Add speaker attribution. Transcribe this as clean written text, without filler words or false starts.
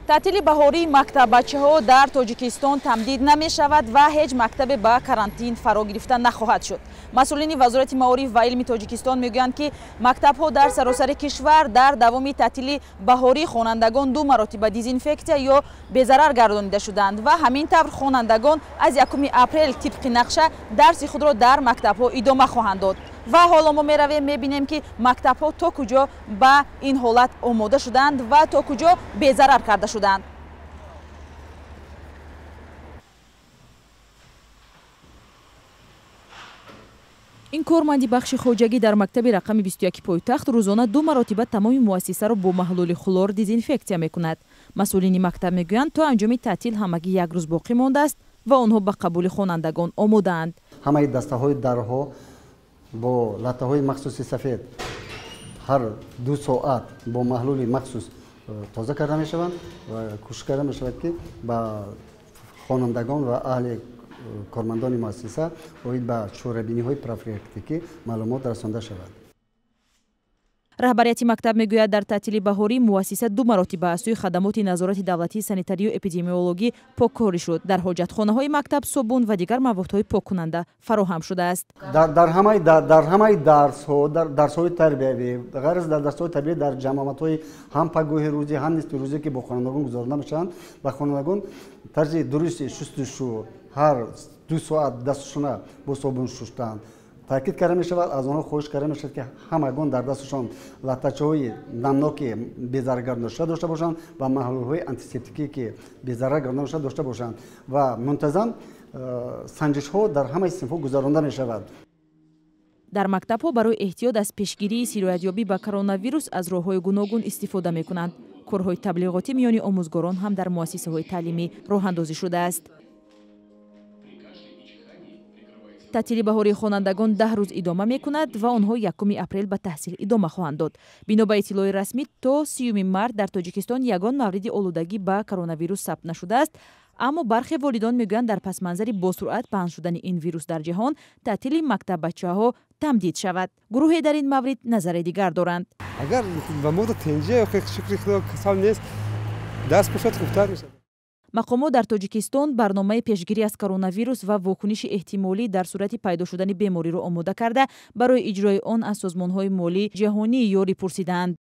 Speaker 1: Таътили баҳории мактаббачаҳо дар Тоҷикистон тамдид намешавад ва ҳеҷ мактабе ба карантин фаро гирифта нахоҳад шуд. Масъулини Вазорати маориф ва илми Тоҷикистон мегӯянд, ки мактабҳо дар саросари кишвар дар давоми таътили баҳории хонандагон ду маротиба дезинфексия ё безарар гардонида шуданд ва ҳамин тавр хонандагон аз 1 апрел тибқи нақша дарси худро дар мактабҳо идома хоҳанд дод. Ва ҳоло мо меравем, мебинем, ки мактабҳо то куҷо ба ин ҳолат омода шуданд ва то куҷо безарар карда шуданд. Ин корманди бахши хоҷагӣ дар мактаби рақами 21 пойтахт рӯзона ду маротиба тамоми муассисаро бо маҳлули хлор дезинфексия мекунад. Масъулини мактаб мегӯянд, то анҷоми таътил ҳамагӣ як рӯз боқӣ мондааст ва онҳо ба қабули хонандагон омодаанд.
Speaker 2: Ҳамаи дастаҳои дарҳо бо латтаҳои махсуси сафед ҳар 2 соат бо маҳлули махсус тоза карда мешаванд ва кӯшиш карда мешавад, ки ба хонандагон ва аҳли кормандони муассиса оид ба чорабиниҳои профилактикӣ маълумот расонда шавад.
Speaker 1: Раҳбарияти мактаб мегӯяд, дар таътили баҳорӣ муассиса ду маротиба аз сӯи хадамоти назорати давлатии санитарию эпидемиологӣ поккорӣ шуд. Дар ҳоҷатхонаҳои мактаб собун ва дигар маводҳои поккунанда фароҳам шудааст.
Speaker 2: Дар ҳамаи дарсҳо, дар дарсҳои тарбиявӣ, ғайр аз дар дарсҳои тарбиявӣ, дар ҷамъомадҳои ҳам пагоҳи рӯзӣ, ҳам нисфи рӯзӣ, ки бо хонандагон гузаронда мешаванд, ба хонандагон тарзи дурусти шустушу, ҳар 2 соат дастшона бо собун шустан таъкид карда мешавад. Аз онҳо хоҳиш карда мешавад, ки ҳамагон дар дасташон латтачаҳои намноки безараргардонашуда дошта бошанд ва маҳлулҳои антисептикӣ, ки безарар гардонашуда дошта бошанд, ва мунтазам санҷишҳо дар ҳамаи синфҳо гузаронда мешавад.
Speaker 1: Дар мактабҳо барои эҳтиёт аз пешгирии сироятёбӣ ба коронавирус аз роҳҳои гуногун истифода мекунанд. Корҳои таблиғотӣ миёни омӯзгорон ҳам дар муассисаҳои таълимӣ роҳандозӣ шудааст. Таътили баҳории хонандагон 10 рӯз идома мекунад ва онҳо 1 апрел ба таҳсил идома хоҳанд дод. Бино ба иттилои расмӣ, то 30 март дар Тоҷикистон ягон мавриди олудагӣ ба коронавирус сабт нашудааст, аммо бархе волидон мегӯянд, дар пасманзари босуръат паҳн шудани ин вирус дар ҷаҳон таътили мактаббачаҳо тамдид шавад. Гурӯҳе дар ин маврид назари дигар доранд.
Speaker 3: Агар ба мода тенҷа, шукри Худо, касал нест, дарс бошад, хубтар мешавад.
Speaker 1: Мақомот дар Тоҷикистон барномаи пешгирӣ аз коронавирус ва вокуниши эҳтимолӣ дар сурати пайдо шудани бемориро омода карда, барои иҷрои он аз созмонҳои молии ҷаҳонӣ ёрӣ пурсидаанд.